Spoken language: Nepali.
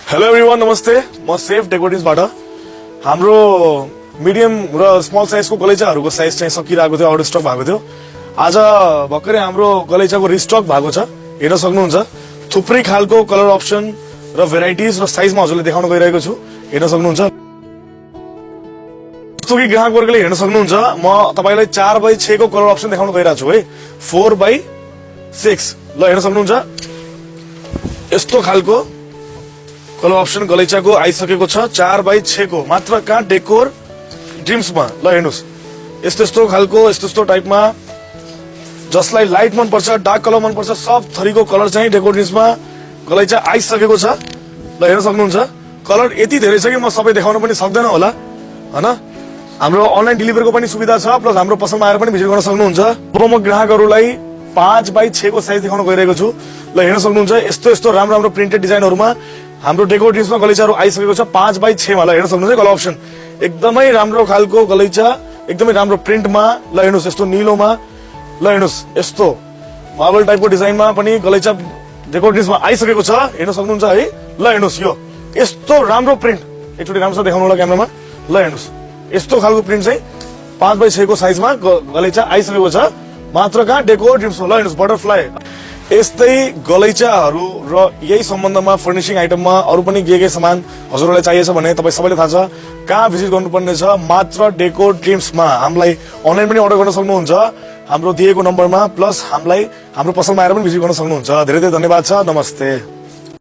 हेलो एभ्रिवान, नमस्ते। म सेफ डेकोरेटिभ्सबाट हाम्रो मिडियम र स्मल साइजको गलैँचाहरूको साइज चाहिँ सकिरहेको थियो, आउट स्टक भएको थियो। आज भर्खरै हाम्रो गलैँचाको रिस्टक भएको छ, हेर्न सक्नुहुन्छ। थुप्रै खालको कलर अप्सन र भेराइटिज र साइजमा हजुरले देखाउन गइरहेको छु, हेर्न सक्नुहुन्छ। जस्तो कि ग्राहक वर्गले हेर्न सक्नुहुन्छ, म तपाईलाई 4x6 को कलर अप्सन देखाउन गइरहेको छु है। 4x6 ल हेर्न सक्नुहुन्छ। यस्तो खालको कलर अप्सन गलैँचाको आइसकेको छ 4x6 को, मात्र कहाँ डेकोर ड्रिम्समा। ल हेर्नुस्, यस्तो यस्तो खालको यस्तो टाइपमा, जसलाई लाइट मन पर्छ, डार्क कलर मन पर्छ, सब थरीको कलर चाहिँ डेकोर ड्रिम्समा गलैँचा आइसकेको छ। ल हेर्न सक्नुहुन्छ। कलर यति धेरै छ कि म सबै देखाउन पनि सक्दैन होला, हैन। हाम्रो अनलाइन डेलिभरीको पनि सुविधा छ, प्लस हाम्रो पसलमा आएर पनि भिजिट गर्न सक्नुहुन्छ। अब म ग्राहकहरूलाई 5x6 को साइज देखाउन गइरहेको छु। ल हेर्न सक्नुहुन्छ। यस्तो यस्तो राम्रो राम्रो प्रिन्टेड डिजाइनहरुमा हाम्रो डेकोर ड्रिम्समा गलैँचाहरू आइसकेको छ 5x6 मा। ल हेर्न सक्नुहुन्छ कलर अप्सन, एकदमै राम्रो खालको गलैँचा, एकदमै राम्रो प्रिन्टमा। ल हेर्नुस्, यस्तो निलोमा। ल हेर्नुस्, यस्तो मार्बल टाइपको डिजाइनमा पनि गलैँचा डेकोर ड्रिम्समा आइसकेको छ, हेर्न सक्नुहुन्छ है। ल हेर्नुस्, यो यस्तो राम्रो प्रिन्ट, एकचोटि राम्रोसँग देखाउनु होला क्यामेरामा। ल हेर्नुस्, यस्तो खालको प्रिन्ट चाहिँ 5x6 को साइजमा गलैँचा आइसकेको छ, मात्र कहाँ डेकोर ड्रिम्समा। ल हेर्नुस्, बटरफ्लाई। यस्तै गलैँचाहरू र यही सम्बन्धमा फर्निशिङ आइटममा अरू पनि के सामान हजुरहरूलाई चाहिएछ भने तपाईँ सबैले थाहा छ कहाँ भिजिट गर्नुपर्ने छ, मात्र डेकोर ड्रिम्समा। हामीलाई अनलाइन पनि अर्डर गर्न सक्नुहुन्छ हाम्रो दिएको नम्बरमा, प्लस हामीलाई हाम्रो पसलमा आएर पनि भिजिट गर्न सक्नुहुन्छ। धेरै धेरै धन्यवाद छ। नमस्ते।